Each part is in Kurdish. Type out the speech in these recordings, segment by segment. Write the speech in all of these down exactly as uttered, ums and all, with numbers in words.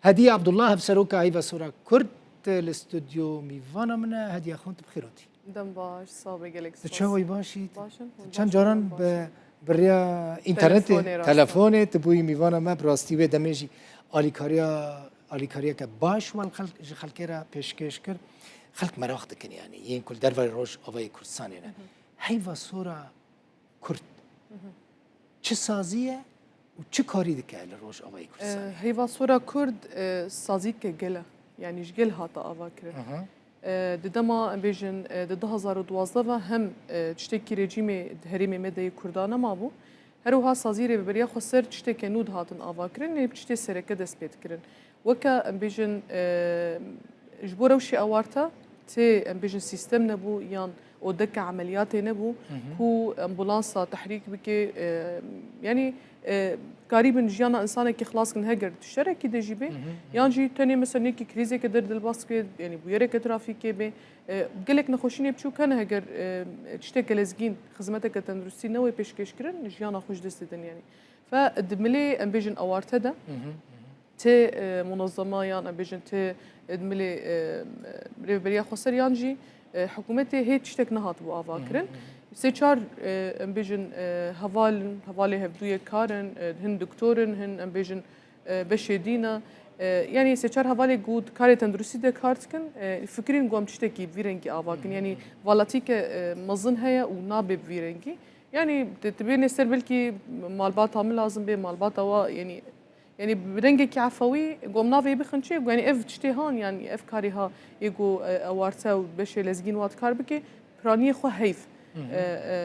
Hediye Abdullah, Hevseroka Heyva Sora Kurd, li stûdyo mîvana min e. Hediye xwe, tu bi xêr hatî. Dem baş, sağ be, gelek spas. Tu çawa yî, baş î? Baş im, hûn baş in? Çend caran bi, bi rêya înternetê, telefonê, rast e, telefonê, tu bûyî mîvana me, bi rastî wê demê jî alîkariya, alîkariyeke baş wan xelk, ji xelkê re pêşkêş kir. Xelk meraq dikin, yanî yên ku li derveyî Rojavayê Kurdistanê ne. Heyva Sora Kurd çi sazî ye û çi karî dike li Rojavayê Kurdistanê? E, Heyva Sora Kurd, e, sazîke gel e. Yanî ji gel hate avakirin. Aha. E, di dema, em bêjin, e, di du hazar û duwazdeh ve hem, e, tiştekî rejîmê di herêmê me de yê Kurda nemabû. Her wiha sazî Rêveberiya Xweser tişteke nû dihatin avakirin, lê bi tiştê sereke dest pê dikirin. Weke, em bêjin, e, ji bo rewşê awarte tê, em bêjin, sîstem nebû yan odeke emeliyatê nebû, Hı hı. ku ambulansa tehrîk bike, e, yanî, e, karîbin jiyana însanekî xilas kin, heger di şerekî de jî be, Hı hı, hı hı. yan jî tenê mesela nêkî krîzeke der dilbas bike, yanî bûyereke trafîkê be. E, gelek nexweşînê biçûk hene, heger, e, tişteke lezgîn, xizmeteke tenduristî newê pêşkêş kirin, jiyana xwe ji dest didin yanî. Fe di milê, em bêjin, awarte de, Hı hı, hı hı. tê, e, munezema yan, em bêjin, tê, e, di milê, e, Rêveberiya Xweser yan jî, e, hikûmetê hê tiştek nehatibû ava Hı hı, kirin. hı hı. Sê çar, e, em bêjin, e, heval in, hevalê hevdûyê kar in, e, hin doktor in, hin, em bêjin, e, beşê dî ne. E, yanî sê çar hevalê ku di karê tenduristî de kar dikin, e, fikirîn ku em tiştekî bi vî rengî ava kin. Hı hı, Yanî hı hı. valatîke, e, mezin heye û nabe bi vî rengî. Yanî di, di bênê ser belkî malbata min lazim bê, malbata wa, yanî, yanî bi rengekî efewî ku em navê bixin çi, ku yanî ev tiştê han, yanî ev karê ha yê ku, e, awarte û beşê lezgîn wa dikar bike, piraniyê xwe heyv, Hı hı. e,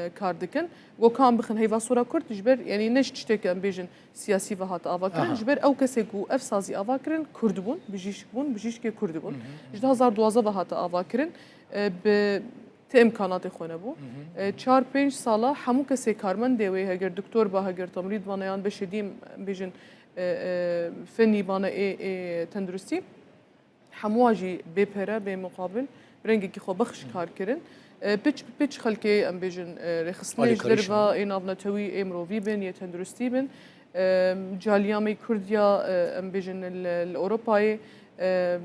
e, kar dikin. Ku kam bixin Heyva Sora Kurd, ji ber, yanî ne ji tişteke, em bêjin, siyasî ve hate ava kirin, Aha. ji ber ew kesê ku ev sazî ava kirin, Kurd bûn, bijîşk bûn, bijîşkê Kurd bûn. Hı hı, hı hı. Ji du hazar duwazdeh ve hate ava kirin, e, bi ti imkanatê xwe nebû. Hı hı, hı hı. E, çar pênc sala hemû kesê karmendê wê, heger doktor ba, heger temrîd bane yan beşê dî, em bêjin, e, e, fenî bane ê, ê tenduristî, hemûa jî bê pere, bê muqabil, bi rengekî xwebexiş Hı. kar kirin. E, piç bi piç xelkê, em bêjin, e, rêxistinê ji Alîkarî derve, şûn. ê navnetewî, ê mirovî bin, yê tenduristî bin. E, caliya me Kurd ya, e, em bêjin, li, li Ewropayê, e,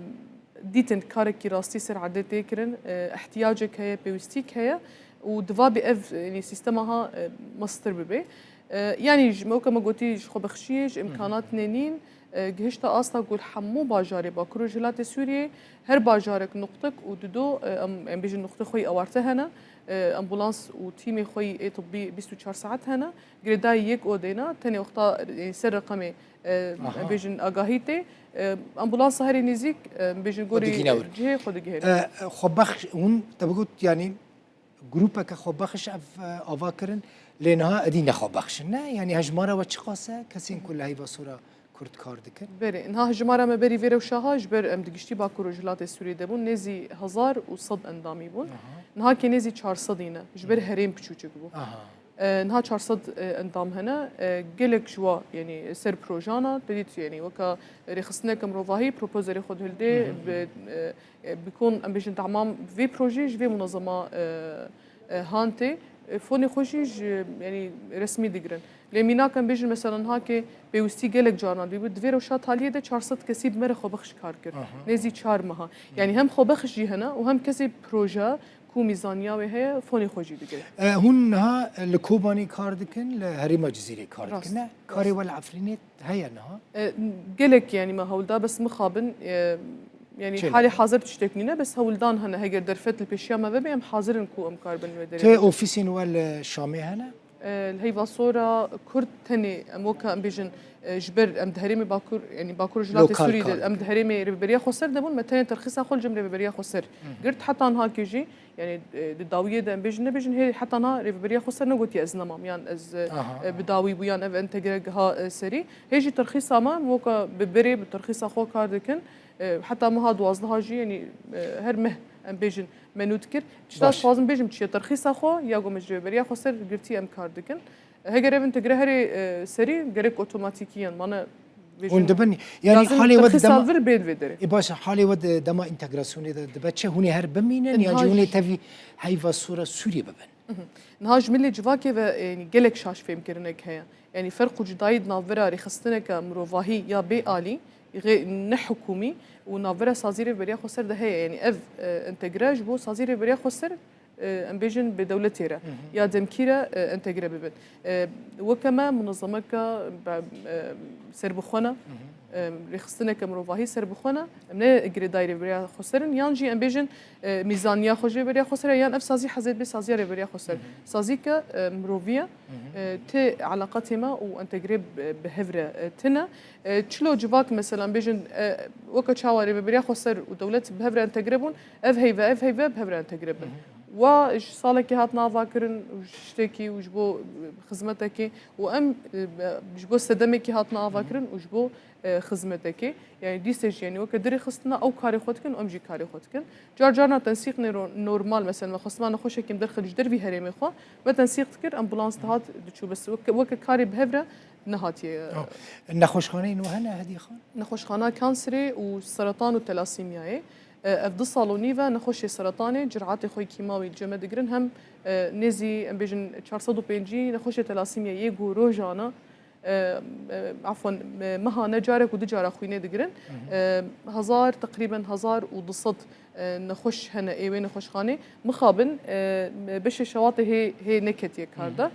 dîtin karekî rastî ser erdê tê kirin, e, ihtiyacek heye, pêwîstîk heye û diva bi ev, yanî sîstema ha, e, mestir bibe. E, yanî ji me weke me gotî ji xwebexşiyê, ji Hı hı. îmkanatnê nîn, e, gihişte asta ku li hemû bajarê Bakur û Rojhilatê Sûriyê her bajarek nuqtik û dido, e, em, em bêjin nuqtê xwe yî awarte hene, e, ambulans û tîmê xwe yî ê tibbî bîst û çar saet hene, girêdayî yek odê ne, tenê wexta, e, ser reqemê, e, Aha. em bêjin agahî tê, e, ambulansa herê nêzîk, e, em bêjin Xwe gorî digîne wir. cihê xwe digihêne. E, xwebexş, hûn te bigot, yanî grûpeke xwebexş ev, e, ava kirin, lê niha edî ne xwebexş in, ne? Yanî hejmara we çiqas e kesên ku li Heyva Sora Kurd kar dikin? Berê, niha hejmara me berî vê rewşa ha, ji ber em di giştî Bakur û Rojhilatê Sûriyê de bûn, nêzî hezar û sed endamî bûn. Aha. Niha kê nêzî çar sedî ne, ji ber Hı. herêm piçûçik bû. Aha. E, niha çar sed, e, endam hene. E, gelek ji wa, yanî ser projana, te dît, yanî weka rêxistineke mirovahî propozerê xwe dihildê, Hı hı. bi, e, e, bi kon, em bêjin, tamam vê projeyê ji vê munezema, e, e, han tê, e, fonê xwe jî ji, yanî resmî digirin. Lê mînak em bêjin, mesela niha ke pêwîstî gelek carna dî bû, di vê rewşa taliyê de çar sed kesî bi me re xwebexş kar kir. Aha. Nêzî çar meha. Yanî hem xwebexş jî hene û hem kesê proje ku mîzaniya wê heye, fonê xwe jî digire. E, hûn niha li Kobanê kar dikin, li herêma Cizîrê kar Rast, dikin, ne? rast. Karê we li Efrînê heye niha? E, gelek, yanî me hewl da, bes mixabin, e, yanî Çêle. halê hazir tiştek nîne, bes hewldan hene. Heger derfet li pêşiya me vebe, em hazir in ku em kar bin wê derê Tê bidin. ofîsên we li Şamê hene? E, li Heyva Sora Kurd tenê, em weke em bêjin, e, ji ber em di herêmê Bakur, yanî Bakur Rojhilatê Lokal Sûriyê kar de, em dikin. di herêmê Rêveberiya Xweser de bûn, me tenê terxîsa xwe li cem Rêveberiya Xweser Hı hı. girt. Heta niha kê jî, yanî, e, di dawiyê de em bêjin, nebêjin, hê heta niha Rêveberiya Xweser negotiye ez nemam, yan ez, e, Aha, e, aha. bi dawî bû, yan ev entegre giha, e, serî. Hê jî terxîsa me, em weke bi berê, bi terxîsa xwe kar dikin. E, heta meha duwazdeh jî, yanî, e, her meh em bêjin me nû dikir. Tişta Baş. dixwazim bêjim çi ye? Terxîsa xwe ya ku me ji Rêveberiya Xweser girtî, em kar dikin. Heger ev întegre herê, e, serî, gerek otomatîkî yan, mane bêjin Hûn dibin, yanî lazim halê we di terxîsa dema vir bê li vê derê. Ê baş, halê we di dema întegrasyonê de dibe çi? Hûn ê her bimînin, yan Niha jî hûn ê jî tevî Heyva Sora Sûriyê bibin? Mhm. Niha ji milê civakê ve, e, yanî gelek şaş fêmkirinek heye. Yanî ferq û cudayî di navbera rêxistineke mirovahî ya bê alî, xê-, ne hikûmî û navbera sazî Rêveberiya Xweser de heye. Yanî ev, e, entegre ji bo sazî Rêveberiya Xweser, e, em bêjin bi dewletê re ya demkî re, e, entegre bibin. E, weke me munezemeke be-, e, serbixwe ne, e, rêxistineke mirovahî serbixwe ne. Em ne girêdayî Rêveberiya Xweser in, yan jî em bêjin, e, mîzaniya xwe ji Rêveberiya Xweser e, yan ev sazî hezê bê saziya Rêveberiya Xweser. Sazîke, e, mirovî ye, e, tê eleqetê me û entegre bi, bi hev re, e, tine. E, çilo civak, mesela, em bêjin, e, weke çawa Rêveberiya Xweser û dewlet bi hev re entegre bûn, ev heyve, ev heyve bi hev re entegre bin. Wa ji salekê hatin avakirin û ji tiştekî û ji bo, e, xizmetekê û em, e, ji bo sedemekî hatin avakirin û ji bo, e, xizmetekê. Yanî dîse jî, yanî weke dirêxistina ew karê xwe dikin û em jî karê xwe dikin. Car carna tensîq nêro-, normal, mesela, me xwestima nexweşekî em derxin ji dervî herêmê xwe, me tensîq dikir, ambulans dihat diçû, bes weke, weke karê bi hev re nehatiye. Oh. Nexweşxaneyên we hene, Hediye Xan? Nexweşxana kanserê û seratan û telasîmyayê. E, ev du sal û nîv e nexweşê seretanê ciratê xwe kîmawî li cem me digirin, hem, e, nêzî, em bêjin, çar sed û pêncî nexweşê telasîmyayê yê ku rojane, e, e, afwan, e, mehane carek û du cara xwînê digirin. E, hezar, teqrîben hezar û du sed, e, nexweş hene ê wê nexweşxanê. Mixabin, e, beşê şewatê hê, hê neketiye kar de.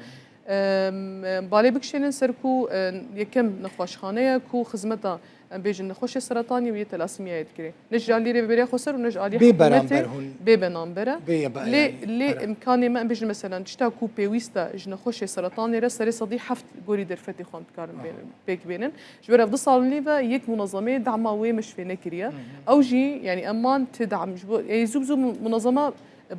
Em, em, balê bikişênin ser ku, e, yekem nexweşxane ye ku xizmeta, em bêjin, nexweşê seretanî û yê telasîmyayê dikirê. Ne ji alî Rêveberiya Xweser û ne ji alî hikûmetê bê beramber hûn bê benamber e. Bê be-, Lê, yanî, lê bera- imkanê me, em bêjin, mesela, tişta ku pêwîst e ji nexweşê seretanê re serê sedî heft gorî derfetê xwe em dikarin bê-, pêk bênin. Ji ber ev du sal û nîv e yek munezemê dema wê me ji fê nekiriye. Ew jî, yanî, em man ti dam ji bo, ê zû bi zû mu-, munezema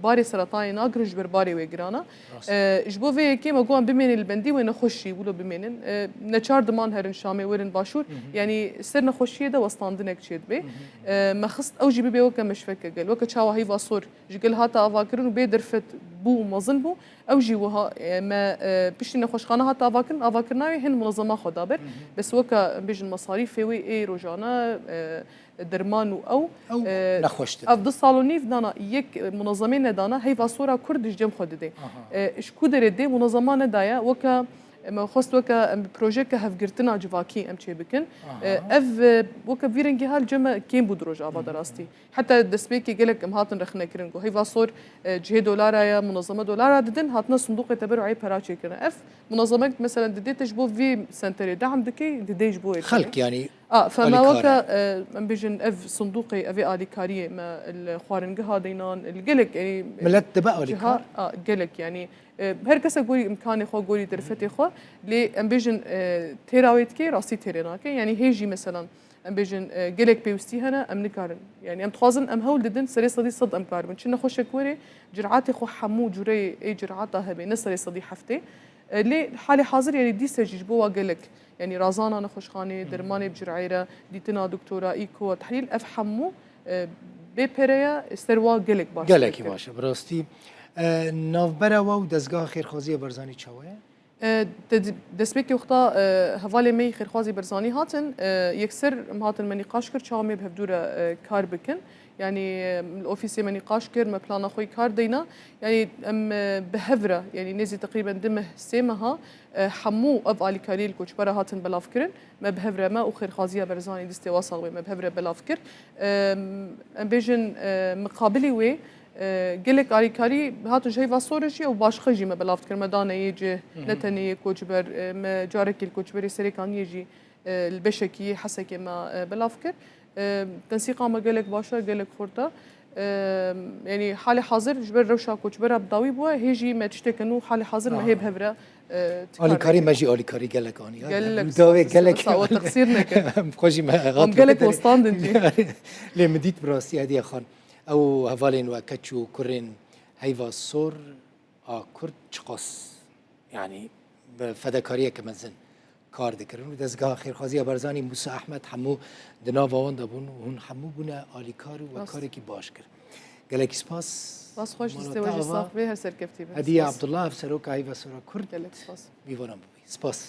barê seretanê nagirin ji ber barê wê giran e. Rast. E, ji bo vê yekê me got em bimênin li bendî wê nexweşî wilo bimênin. E, neçar diman herin Şamê werin başûr. Yanî ser nexweşiyê de westandinek çêdibe. E, me xist ew jî bibe weke meşfeke gel. Weke çawa heyva sor ji gel hate avakirin û bê derfet bû û mezin bû. Ew jî wiha, e, me, e, piştî nexweşxane hate avakirin, avakirina wê hin munezema xwe da ber. Bes weke, em bêjin, mesarîfê wê ê rojane, e, derman û ew, Ew e, nexweş dibin. Ev du sal û nîv dana yek, e, munezemê nedana, heyva sora Kurd ji cem xwe didê. Aha. E, ji ku derê dê munezema nedaye, weke, e, me xwest weke, em, projeyeke hevgirtina civakî em çê bikin. Aha. E, ev, e, weke vî rengî ha li cem me kêm bû di rojava de rastî. Heta destpêkê gelek em hatin rexnekirin ku heyva sor, e, cihê dolara ye, munezeme dolara didin, hatine sindoqê teberûeyê pera çêkirine. Ev munezemek, mesela, didê te ji bo vî senterê dehm dikey, didê ji bo yê Xelk, yanî, A, fema alîkar weke, e. E, em bêjin, ev sindoqê, ev ê alîkariyê me li xwaringeha deynan, li gelek, e, Millet dibe alîkar? Ciha, a, gelek, yanî, e, her kese gorî imkanê xwe, gorî derfetê xwe, lê em bêjin, e, têra wê dikê, rastî têrê nake. Yanî hê jî, meselan, em bêjin, e, gelek pêwîstî hene, em nikarin. Yanî em dixwazin, em hewl didin, serê sedî sed em karibin. Çi nexweşek were, ciratê xwe hemû cureyê ê cirata hebe, ne serê sedî heftê. E, lê halê hazir, yanî dîse jî ji bo wa gelek, yanî razana nexweşxanê, dermanê bi cireyê re, dîtina doktora, îko, tehlîl, ev hemû, e, bê pere ye, ser wa gelek baş Gelekî dikir. Baş e, bi rastî. E, navbera we û Dezgeha Xêrxwaziya Barzanî çawa ye? E, te di-, destpêkê wexta, e, hevalê me yî Xêrxwazî Barzanî hatin, e, yekser em hatin me nîqaş kir, çawa em ê bi hevdû re, e, kar bikin. Yanî, em, li ofîsê me nîqaş kir, me plana xwe yî kar deyna. Yanî, em, e, bi hev re, yanî nêzî teqrîben du meh, sê meha, e, hemû ev alîkariyê li koçbera hatin belavkirin. Me bi hev re, me û Xêrxwaziya Barzanî, distê Wasal wê me bi hev re belav kir. Em, em bêjin, e, miqabilî wê, e, gelek alîkarî hatin ji heyva sor re jî û başqe jî me belav dikir. Me dane yê cih, ne tenê yê koçber, e, me carekê li koçberê Serêkaniyê jî, e, li beşekî yê Hesekê me, e, belav kir. E, tensîqa me gelek baş e, gelek xurt e. E, yanî halê hazir ji ber rewşa koçbera bi dawî bûye, hê jî me tişteke nû halê hazir me hê bi hev re, e, dikare. Alîkarî me jî alîkarî gelek aniye. Gelek Dawê spas, gelek spas, we texsîr neke. Em xwe jî me Em hat gelek westandin jî. Lê min dît bi rastî Hediye Xan. Ew hevalên we, keç û kurên heyva sor a Kurd çiqas, yanî, bi fedekariyeke mezin kar dikirin û Dezgeha Xêrxwaziya Barzanî, Mûsa Ehmed, hemû di nava wan de bûn û hûn hemû bûne alîkar û we Rast. karekî baş kir. Gelekî spas. Spas xweş, Mala dîstê te we jî ava. Sax be, her serkeftî be. Hediye Spas. Abdullah, Seroka Heyva Sora Kurd. Gelek spas. Vî vana bûbî. Spas.